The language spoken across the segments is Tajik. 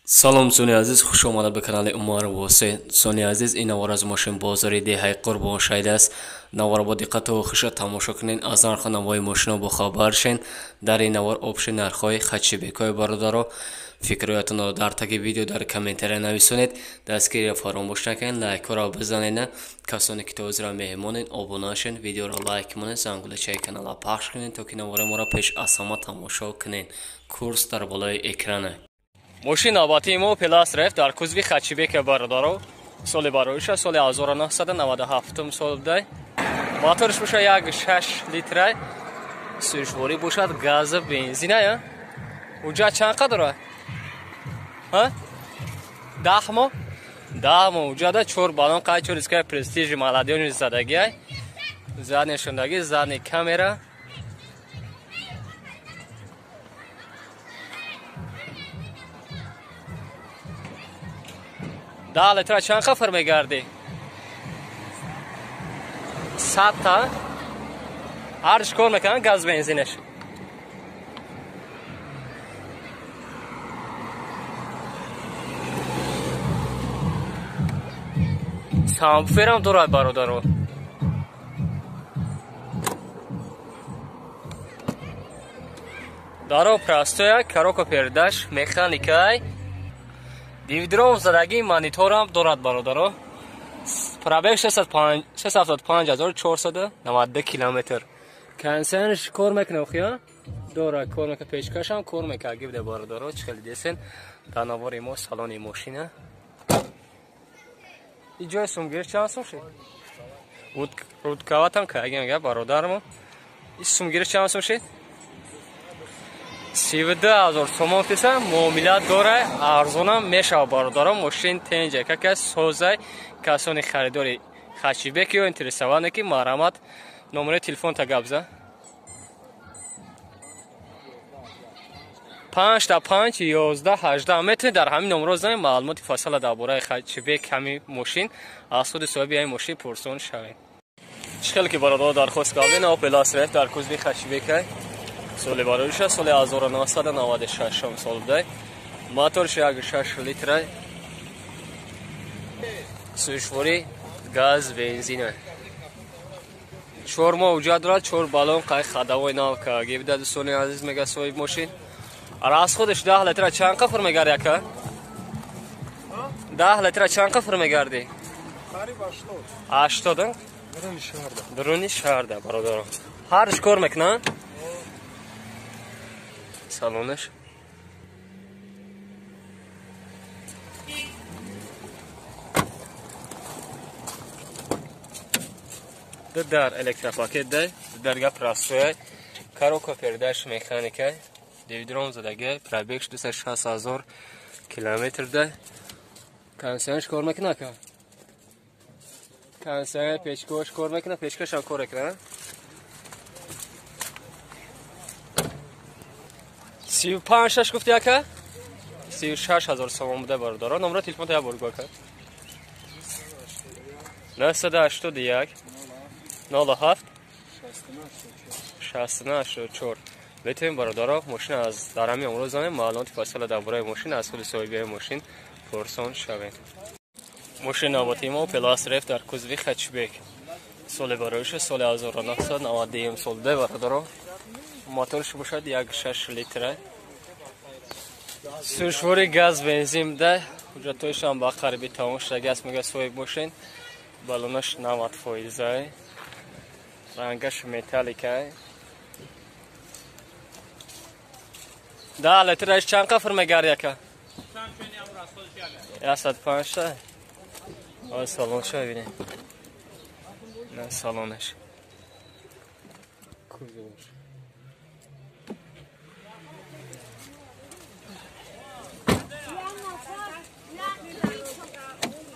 Салом дӯстони азиз, хуш омадед ба канали Умар Восе. Дӯстони азиз, ин навор аз мошин бозори деҳаи Қурбон шаҳид аст. Наворро бо диққату хуша тамошо кунед, аз нарху навои мошино бохабар шен. Дар ин навор общий нархҳои хачибекҳои бародаро. Фикрҳоятонро дар таги видео дар комментария нависонед. Дастгириро фаромӯш накунед, лайкҳоро бизанед. Касоне ки то ҳозира меҳмонед, обуна шен, видеоро лайк монед, зангулачаи каналро пахш кунед, то ки навори моро пеш аз ҳама тамошо кунед. Курс дар болои экрана. Мошин навбатии мо Опел Астра F дар кузови хачибека бародаро. Соли бароиша соли 1997 сол будай. Моторш боша 1.6 литрай. Сӯзишворӣ бошад газ бензина. Уҷа чанд қадр? Ҳа? 10 моҳ? 10 моҳ. Уҷада 4 баллон қай 4 дискаи престижи молодёжи задагиай. Задний шундаги, задний камера. Да литра чанд қафр мегардӣ? 100 та? Ҳарш кор мекунанд газ бензинаш. Самферам дорад бародаро. Даро простоя, коробка передач, механикай. Дивидром задагӣ мониторам дорад бародаро. Пробег 675492 километр. Кондиционерш кор мекунад охия? Дора кор мекунад, пешкашам кор мекунад гибде бародаро. Чӣ хеле десен дар навори мо салони мошина. И ҷои сумгир чанд сум шид? Рудкаватам кагим га бародармо. И сумгир чанд сум шид? 32,000 сомон фиса муомила дора, арзонам мешава бародаро. Мошин тенҷа кака созай. Касони харидори хачибек ё интересоване ки марҳамат номери телефон та гап зан. 5 та 5 11 18 метавонед дар ҳамин номро занед, маълумоти фасала дар бораи хачибек ҳамин мошин аз худи соҳиби ҳамин мошин пурсон шавед. Чӣ хеле ки бародаро дархост кардем, Опел Астра F дар кузови хачибекай. Соли бароиша соли 1996 сол будай. Моторш 1.6 литрай. Сӯзишворӣ газ бензина. 4 моҳ уҷа дорад, 4 баллон қай хадавои нав кагӣ буда дӯстони азиз, мега соҳиб мошин. Расходаш 10 литра чанд қафр мегарди ака? 10 литра чанд қафр мегардӣ? Қариб 80. 80? Дуруни шаҳрда бародаро. Ҳарш кор мекунанд? Салонаш. Дар электропакет дай, дарга простой, коробка передач механика, дивидром задага, пробег 260,000 километр дай. Кондиционерш кор мекунад ка? Кондиционер печкош кор мекунад, печкашам кор мекунад. 35 шаш гуфти ака? 36,000 сомон буда бародаро. Номро телефон та як бор гӯ ака. 981 07 69 84. Метавонем бародаро мошин аз дар ҳамин омро занем, маълумоти фасала дар бораи мошин аз худи соҳиби мошин пурсон шавем. Мошин навбатии мо Опел Астра F дар кузови хачбек. Соли бароиша соли 1991 сол буда бародаро. Моторш бошад 1.6 литра. Сӯзишворӣ газ бензин буда. Ҳуҷҷатҳояшам ба қариби тамом шуда аст, мега соҳиб мошин. Баллонаш 90%. Рангаш металлика. 10 литраш чанд қафр мегарди ака? 105 та. Ой салонша бибинед. На салонаш. Кузоваш.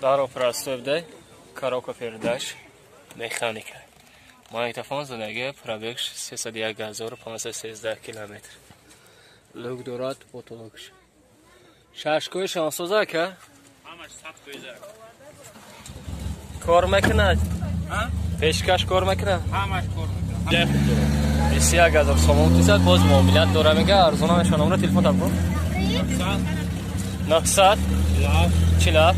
Даро простой буда, коробка передач, механика. Магнитофон задаги, пробег 301,513 километр. Люк дорад, потолокш. Шашкои шансоза ака? Ҳамаш 100 фоиза. Кор мекунад? Пешкаш кор мекунад? Ҳамаш кор мекунад. 21,000 сомон тисад, боз муомилат дора мега, арзона мешава. Номро телефон таб кун. 947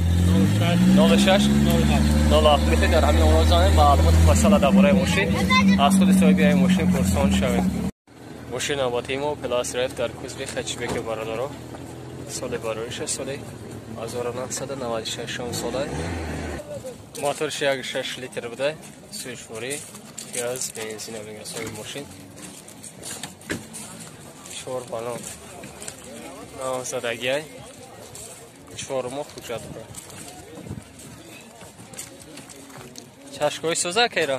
06 07 метавонед дар ҳамин номро занед, маълумоти фасала дар бораи мошин аз худи соҳиби ҳамин мошин пурсон шавед. Мошин навбатии мо Opel Astra F дар кузови хэтчбеки бародаро. Соли барориша соли 1996 сола. Моторш 1.6 литр буда, сӯшворӣ, газ, бензин мегирад соҳиби мошин. 4 баллон навзадагиай, 4 моҳ ҳуҷҷат дорад. Чашкои соза кайра?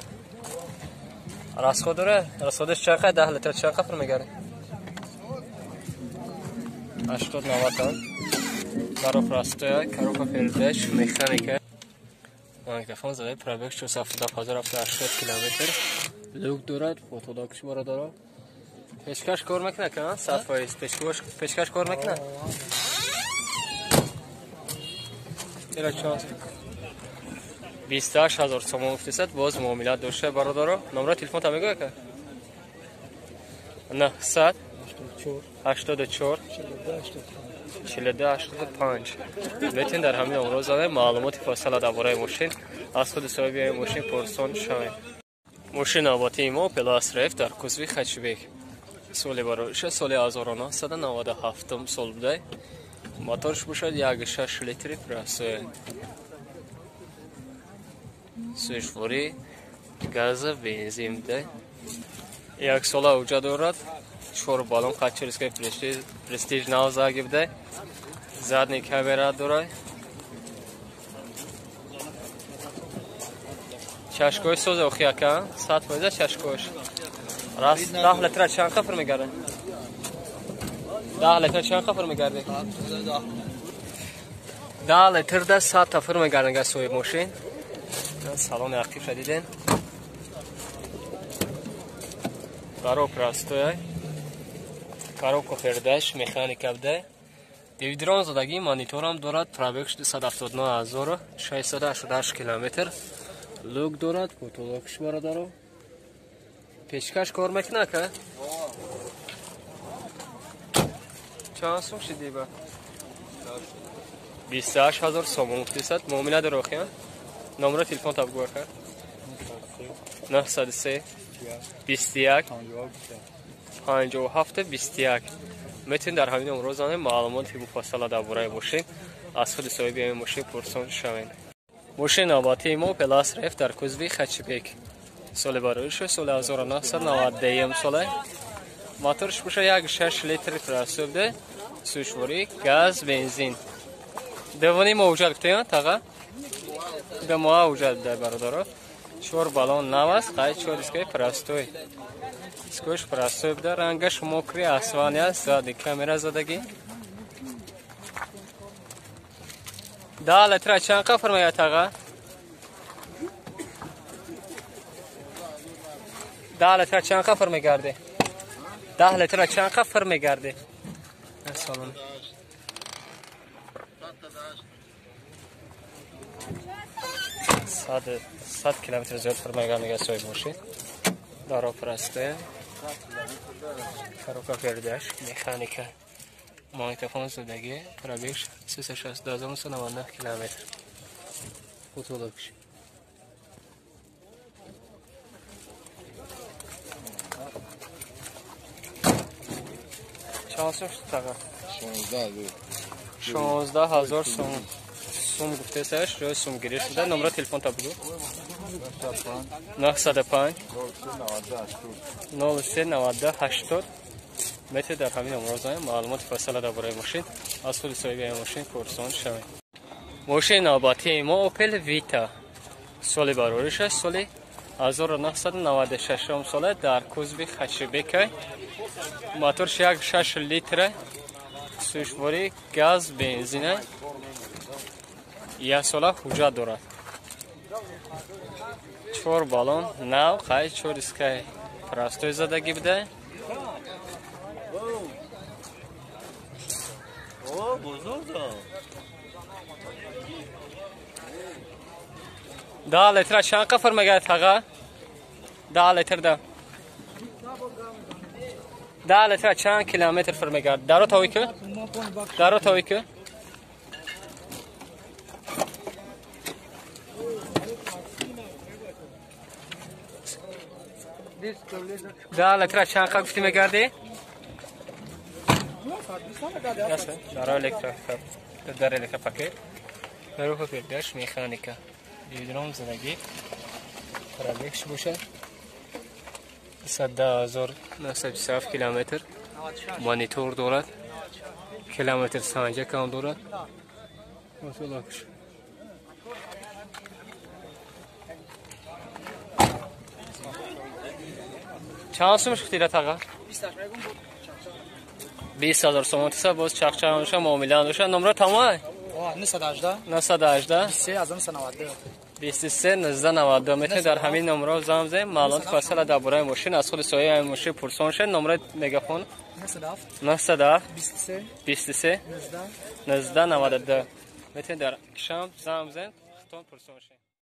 Расход дора? Расходаш чанд қад? 10 литр чанд қафр мегарад? 80-90. Даро простоя, коробка передач, механика. Магнитофон зада, пробег 477 780 километр. Люк дорад, фотодокш бародаро. Пешкаш кор мекунад, ка? 100% пешкаш кор мекунад. Ира чанд? 28000 сомон гуфтесад, боз муомила дошта бародаро. Номро телефон та мегӯяд ка? 984 42 85. Метавонед дар ҳамин номро занед, маълумоти фасала дар бораи мошин аз худи соҳиби ҳамин мошин пурсон шавед. Мошин навбатии мо Opel Astra F дар кузови хэтчбек. Соли барориша соли 1997 сол буда. Моторш бошад 1.6 литри простой. Сӯшворӣ, газа, бензин буда. Як сола ҳуҷҷат дорад. 4 баллон қачирскай престиж навзаги буда. Задний камера дорад. Чашкои соза охи ака, 100% чашкош. Раст 10 литра чанд қафр мегардад? 10 литра чанд қафр мегардад? 10 литр да 100 тафр мегардад га соҳиб мошин. Салони ақибша диден. Даро простоя. Коробка передач, механика буда. Дивидрон задагӣ, мониторам дорад, пробег 279688 километр. Люк дорад, потолокш бародаро. Пешкаш кор мекунад ка? Чанд сум шуди ба? 28000 сомон гуфтесад. Муомила дора охи? Номро телефон та бигӯ ака. 903 21 57 21. Метавонед дар ҳамин номро занед, маълумоти муфассала дар бораи мошин аз худи соҳиби ҳамин мошин пурсон шавед. Мошин навбатии мо Opel Astra F дар кузови хэтчбек. Соли барориша соли 1991 сола. Моторш боша 1.6 литр простой буда, сӯшворӣ, газ, бензин. Девони мо ҳуҷҷат гуфтем, таға? Демоа ҳуҷҷат буда бародаро. 4 баллон нав аст, қай 4 дискаи простой. Дискош простой буда, рангаш мокри асфалт аст, задний камера задагӣ. 10 литра чанд қафр меяд таға? 10 литра чанд қафр мегарде? 10 литра чанд қафр мегарде? Салом. 100 километр зиёд фир мегард мега соҳиб мошин. Даро простая. Коробка передач, механика. Магнитофон задагӣ, пробег 362 999 километр. Потолокш. Чанд сум шуд таға? 16000 сум. Сум гуфтесаш, ҷои сумгирӣ шуда. Номро телефон та бигӯ. 905 03 92 80. Метавонед дар ҳамин номро занед, маълумоти фасала дар бораи мошин аз худи соҳиби ҳамин мошин пурсон шавед. Мошини навбатии мо Opel Vita. Соли барориша соли 1996 сола дар кузови хэтчбека. Моторш 1.6 литра, сӯшворӣ, газ, бензина. Як сола ҳуҷҷат дорад. 4 баллон нав, қай 4 дискаи простой задагӣ буда. 10 литра чанд қафр мегард таға? 10 литр да 10 литра чанд километр фир мегард? Даро тавӣ ку? Даро тавӣ ку? Да, электро чанд қа гуфтӣ мегардӣ? Дар электро дар электропакет. Дар пакет механика. Дидром задагӣ. Пробегш бошад. 10927 километр. Монитор дорад. Километр санҷа кам дорад. Масалакш. Чанд сум шуд тира таға? 20000 сомон тиса боз чақчақ меша муомила доша. Номро тамай? 918 918 23 23 1992. Метавонед дар ҳамин номро занг бизанед, маълумоти фасла дар бораи мошин аз худи соҳиби мошин пурсон шед. Номраи мегафон 907 23 23 19 92. Метавонед дар кишам занг бизанед, худтон пурсон шед.